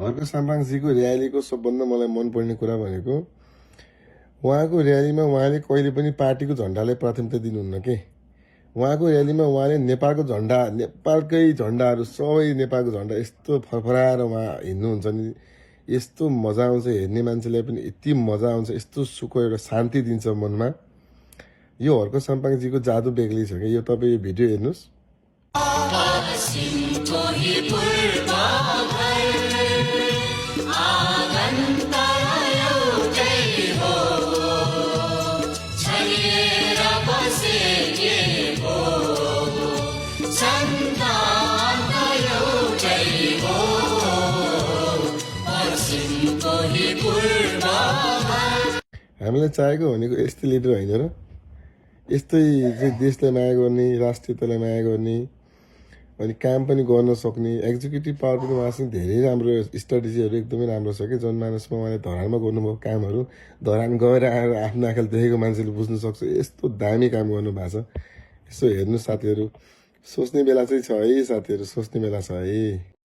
हर्क साम्पाङजीको र्यालीको सबभन्दा मलाई मनपर्ने कुरा भनेको उहाँको र्यालीमा उहाँले कहिले पनि पार्टीको झन्डालाई प्राथमिकता दिनुहुन्न के। उहाँको र्यालीमा उहाँले नेपालको झन्डा, नेपालकै झन्डाहरू सबै नेपालको झन्डा यस्तो फरफराएर उहाँ हिँड्नुहुन्छ नि, यस्तो मजा आउँछ हेर्ने मान्छेलाई पनि, यति मजा आउँछ, यस्तो सुख एउटा शान्ति दिन्छ मनमा। यो हर्क साम्पाङजीको जादु बेग्लै छ क्या। यो तपाईँ यो भिडियो हेर्नुहोस्। हामीलाई चाहेको भनेको यस्तै लिडर होइन र, यस्तै चाहिँ देशलाई माया गर्ने, राष्ट्रियतालाई माया गर्ने, अनि काम पनि गर्न सक्ने एक्जिक्युटिभ पावर पनि उहाँसँग धेरै राम्रो स्ट्राटेजीहरू एकदमै राम्रो छ कि। जनमानसमा उहाँले धरानमा गर्नुभएको कामहरू धरान गएर आएर आफ्नो आँखाले देखेको मान्छेले बुझ्न सक्छ। यस्तो दामी काम गर्नुभएको छ। यसो हेर्नु साथीहरू, सोच्ने बेला चाहिँ छ है साथीहरू, सोच्ने बेला छ है।